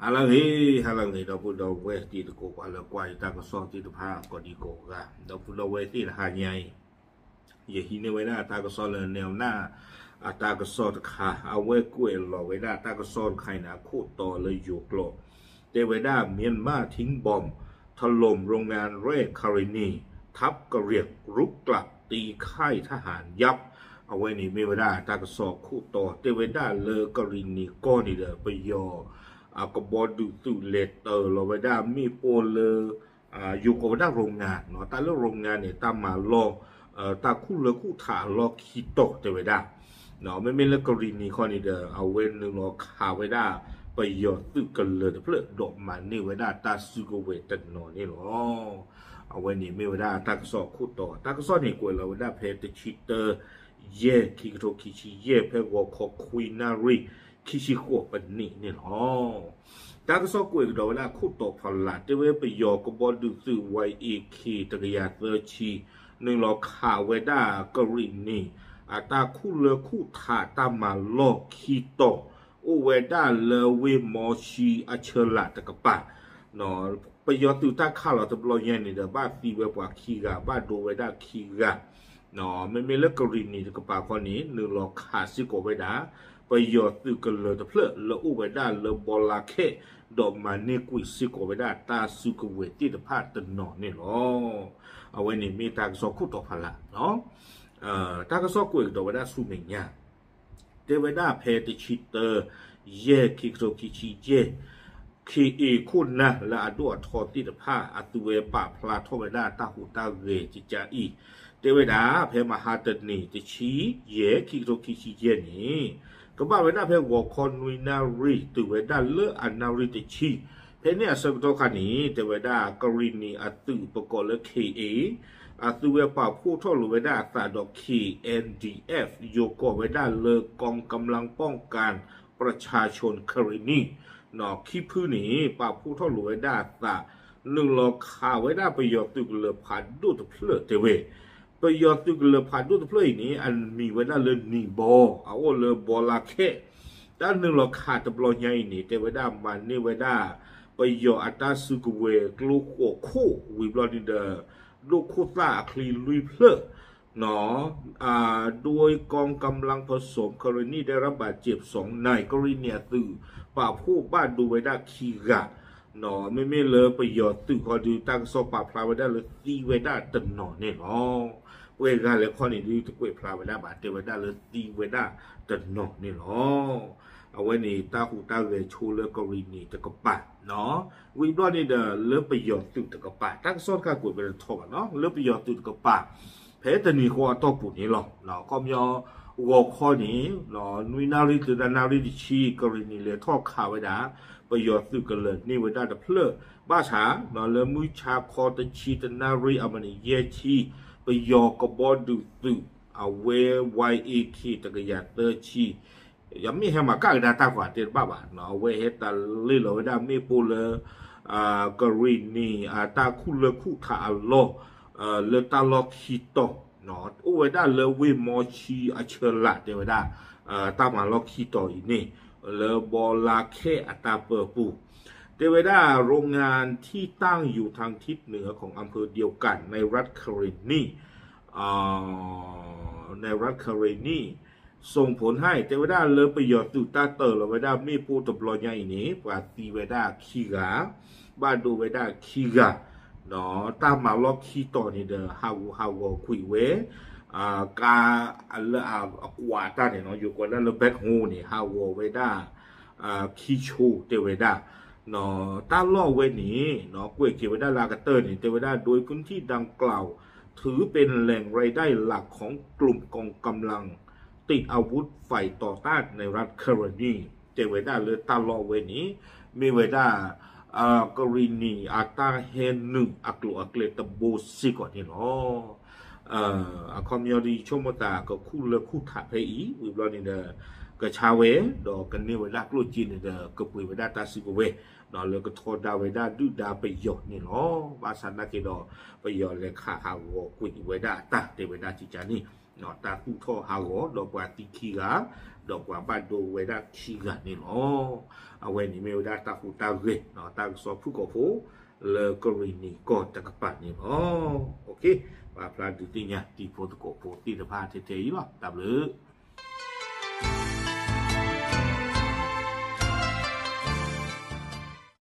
ဟါလၢအဂ့ၤ, ဟါလၢအဂ့ၤ ဒီပုၢ်ဒီဝဲၢ်တံၤသကိး ပှၤလၢကွၢ်ယတၢ်ကစီၣ်သ့ၣ်တဖၣ် ကိးဒံကိးဂၤ, ဒီပုၢ်ဒီဝဲၢ်သ့ၣ်တဟါညါအံၤ ယဟံးန့ၢ်ဝဲဒၣ်တၢ်ကစီၣ်လၢ နဲၣ်နၢ် အတၢ်ကစီၣ်တခါ, အဝဲကွဲးလီၤဝဲဒၣ်တၢ်ကစီၣ်တခါအံၤန့ၣ် အခိၣ်တီလၢယိၤကျိာ်, တဲဝဲဒၣ် Myanmar ထိန်း bomb ถล่มโรงงานแร่คารินี ทัพกะเหรี่ยงรุกกลับตีค่ายทหารยับ အဝဲန့ၣ်မ့ၢ်ဝဲဒၣ်တၢ်ကစီၣ်ခိၣ်တီ တဲဝဲဒၣ်လၢကရံၣ်နံၤကီၢ်န့ၣ်ဒီး ပယီၤ အကဘီဒုးသုးလဲၤတၢၤလီၤဝဲဒၣ်မ့ၣ်ပိၢ်လၢ ယိၤကိးဝဲဒၣ် โรงงาน နီၤ, တၢ်လၢ โรงงาน န့ၣ် တၢ်မၤလီၢ် တၢ်ခူၣ်လၢခူၣ်ထးအလီၢ်ခံတီၤတဲဝဲဒၣ်, မ့မ့ၢ်လၢကရံၣ်နံၤခီန့ၣ်ဒီး အဝဲနုာ်လီၤခးဝဲဒၣ် ပယီၤသုးကလၢၤတဖျၢၣ် ဒီးမၤန့ၢ်ဝဲဒၣ်တၢ်စုကဝဲၤတနီၤန့ၣ်လီၤ. အဝဲန့ၣ်မ့ၢ်ဝဲဒၣ်တၢ်ကစီၣ်ခိၣ်တီ, တၢ်ကစီၣ်န့ၣ်ကွဲးလီၤဝဲဒၣ်ဖဲတဆံတၢ ယဲၢ် ခံကထိခံဆံယဲၢ် ဖဲဂီၤခီခွံနၣ်ရံၣ် ခံဆံဃိးပနံးန့ၣ်လီၤ. တၢ်ကစီၣ်ကွဲးကဒီးဝဲဒၣ်ခိၣ်တီဖီလာ် တဲဝဲပယီၤကဘီဒုးသုး ဝဲအ့ခံ တကယၤသၢဆံ နုာ်လီၤခးဝဲဒၣ်ကရံၣ်နံၤ အတၢ်ခူၣ်လၢခူၣ်ထးတၢ်မၤလီၢ်ခံတီၤ အိၣ်ဝဲဒၣ်လၢဝ့ၢ်မီၤဆံအဆၢလးတကပၤ ပယီၤသုးတၢ်ခးလီၤတဘျီညါန့ၣ်ဒီး ဘၣ်သံဝဲပှၤခံဂၤ ဘၣ်ဒိဝဲဒၣ်ခံဂၤ, မ့မ့ၢ်လၢကရံၣ်နံၤတကပၤခီန့ၣ် နုာ်လီၤခးစ့ၢ်ကီးဝဲဒၣ် ပယီၤသုးကလၢၤတဖျၢၣ်လၢအိၣ်ဝဲဒၣ်လၢဘီလါခဲ ဒီးမၤန့ၢ်ကွံာ်စ့ၢ်ကီးဝဲဒၣ်တၢ်စုကဝဲၤသ့ၣ်တဖၣ်တနီၤန့ၣ်လီၤ. အဝဲန့ၣ်မ့ၢ်တၢ်ကစီၣ်ခိၣ်တီဖီလာ် တၢ်ကစီၣ်ကွဲးကဒီးဝဲဒၣ်ဆူမဲာ်ညါ တဲဝဲဒၣ်ဖဲတဆံတၢ ယဲၢ် ခံကထိခံဆံယဲၢ် ခ့ၣ်အ့ၣ်ခိၣ်နၢ်လၢအဒိၣ်အထီသ့ၣ်တဖၣ် အသုဝဲပာ်ဖျါထီၣ်ဝဲဒၣ်တၢ်ဟူးတၢ်ဂဲၤကကါအံၤ, တဲဝဲဒၣ်ဖဲမဟါတနံၤ တဆံယဲၢ် ခံကထိခံဆံယဲၢ်န့ၣ် ကဘၣ်ဝဲဒၣ်ဖဲဂီၤခီနွံနၣ်ရံၣ် တုၤဝဲဒၣ်လၢအနၣ်ရံၣ်တဆံ ဖဲန့ၣ်အဆၢကတီၢ်ခါန့ၣ် တဲဝဲဒၣ်ကရံၣ်နံၤအသုးပကိးလၢ ခ့ၣ်အ့ၣ် အသုဝဲပာ်ဖှိၣ်ထီၣ်လိာ်ဝဲဒၣ်အသးဒီး ခ့ၣ်အဲၣ်ဒံၣ်အဲၣ် ယိၤကိးဝဲဒၣ်လၢ กองกำลังป้องกันประชาชน คาเรนี ခံဖုန့ၣ် ပာ်ဖှိၣ်ထီၣ်လိာ်ဝဲဒၣ်အသး နုာ်လီၤခးဝဲဒၣ်ပယီၤသုးကလၢၤဖးဒိၣ်တဖျၢၣ်တဲဝဲ, ပယီၤသုးကလၢၤဖးဒိၣ်တဖျၢၣ်အံၤန့ၣ် အမံၤဝဲဒၣ်လၢနံၤဘီ အအိၣ်လၢဘီလါခဲ တၢ်နုာ်လီၤခးတဘျီညါအံၤန့ၣ် တဲဝဲဒၣ်မၤန့ၢ်ဝဲဒၣ် ပယီၤအတၢ်စုကဝဲၤကျိဃိးခိၣ် ဝံၤဘျီန့ၣ်ဒီး ဒိၣ်ခိၣ်သၣ်အချံလွံၢ်ဖျၢၣ် โดยกองกำลังผสม คาเรนี ได้รับบาดเจ็บสองนาย ကရံၣ်နံၤအသုး ပာ်ဖှိၣ်ဘၣ်ဒိဝဲဒၣ်ခံဂၤ မ့မ့ၢ်လၢပယီၤသုးခီဒုး တၢ်ကစီၣ်ပာ်ဖျါဝဲဒၣ်လၢသံဝဲဒၣ်တနီၤန့ၣ်လီၤ. ပှဲၤဂၤလဲၣ်ခီန့ၣ်ဒုးတကွဲးဖျါဝဲဒၣ်ဘၣ် တဲဝဲဒၣ်လၢသံဝဲဒၣ်တနီၤန့ၣ်လီၤ. အဝဲန့ၣ်တၢ်ဟူးတၢ်ဂဲၤဆိလၢကရံၣ်နံၤတကပၤ ဝံၤဘျီန့ၣ်ဒီးလၢပယီၤသုးတကပၤ တၢ်ကစီၣ်တခါကွဲးဝဲတထီဘၣ်နီၤ လၢပယီၤသုးတကပၤ ဖဲတနံၤဃီအတီၢ်ပူၤန့ၣ်လီၤ. ခီပညီ ဂီၤခီန့ၣ် နွံနၣ်ရံၣ်တုၤနၣ်ရံၣ်တဆံ ကရံၣ်နံၤလဲၤထီၣ်ခးဝဲဒၣ် ပယီၤသုးကလၢၤန့ၢ်ဝဲဒၣ်တဖျၢၣ် ဘၣ်ဆၣ် လၢမုၢ်ဆါခီတဆံတနၣ်ရံၣ်အမံးနံးယဲၢ်ဆံ ပယီၤကဘီဒုးသုး အဝဲ ဝဲအ့ခံ တကယၤသၢဆံ ယမ့ၢ်ဟဲမၤကၣ်ကဒါတၢ်ကွၢ်တဲတဘၣ်ဘၣ် အဝဲဟဲတၢ်လ့ၣ်လီၤဝဲဒၣ်မ့ၣ်ပိၢ်လၢ ကရံၣ်နံၤအတၢ်ခူၣ်လၢခူၣ်ထးအလီၢ် လၢတၢ်လီၢ်ခံတီၤ အိၣ်ဝဲဒၣ်လၢဝ့ၢ်မီၤဆံအဆၢလးတဲဝဲဒၣ် တၢ်မၤလီၢ်ခံတီၤအံၤန့ၣ် လၢဘီလါခဲအတၢ်ပၢပူၤ တဲဝဲဒၣ် โรงงานที่ตั้งอยู่ทางทิศเหนือของอำเภอเดียวกัน ในรัฐคาเรนี ในรัฐคาเรนี ส่งผลให้ တဲဝဲဒၣ်လၢပယီၤသုးတၢ်တၢၤလီၤဝဲဒၣ်မ့ၣ်ပိၢ်တဘျီညါအံၤန့ၣ် ပှၤသံဝဲဒၣ်ခံဂၤ ဘၣ်ဒိဝဲဒၣ်ခံဂၤ တၢ်မၤလီၢ်ခံတီၤန့ၣ်ဒီး ဟးဂူာ်ဟးဂီၤကွံာ်ဝဲ ကါလၢအကွးတၢ်န့ၣ် ယိၤကိးဒၣ်လၢ backhoe န့ၣ် ဟးဂီၤဝဲဒၣ် ခံဆိတဲဝဲဒၣ် တၢ်လီၢ်ဝဲန့ၣ် ကွဲးက့ၤဝဲဒၣ်လၢအကတၢၢ်န့ၣ် တဲဝဲဒၣ် โดยพื้นที่ดังกล่าวถือเป็นแหล่งรายได้หลักของกลุ่มกองกำลังติดอาวุธฝ่ายต่อต้านในรัฐคาเรนี တဲဝဲဒၣ်လၢတၢ်လီၢ်ဝဲန့ၣ် မ့ၢ်ဝဲဒၣ် ကရံၣ်နံၤအတၢ်ဟဲနုာ်အကျိၤအကျဲတဘိစ့ၢ်ကီးန့ၣ်လီၤ. အခီပညီဒ်ဆိကမိၣ်သးကခူၣ်လၢခူၣ်ထးဖဲအံၤ ဝံၤဘျီန့ၣ်ဒီး ကဆါဝဲ ဒီးကန့ၢ်ဝဲဒၣ်ကျိၣ်စ့န့ၣ်ဒီး ကပှ့ၤဝဲဒၣ်တၢ်စုကဝဲၤ လၢကထီဒါဝဲဒၣ်ဒုၣ်ဒါပယီၤန့ၣ်လီၤ. ဘၣ်ဆၣ်နာ်က့ဒီး ပယီၤလဲၤခးဟးဂီၤကွံာ်ဝဲဒၣ်အတၢ်တဲဝဲဒၣ်ကကန့ၣ် တၢ်သူၣ်ထီၣ်ဟးဂီၤ ဒီးပှၤသံခံဂၤ, ဒီးပှၤဘၣ်ဒိဝဲဒၣ်ခံဂၤန့ၣ်လီၤ. အဝဲန့ၣ်မ့ၢ်ဝဲဒၣ်တၢ်ဟူးတၢ်ဂဲၤ တၢ်ကစီၣ်ဖုၣ်ကိာ်ဖိ လၢကရ့ၣ်နံၤကီၢ်တကပၤန့ၣ်လီၤ. ပာ်ဖျါဒုးသ့ၣ်ညါတံၤဖိသကိးဖိသ့ၣ်တဖၣ်ထဲထဲအံၤလီၤ. တၢ်ဘျုး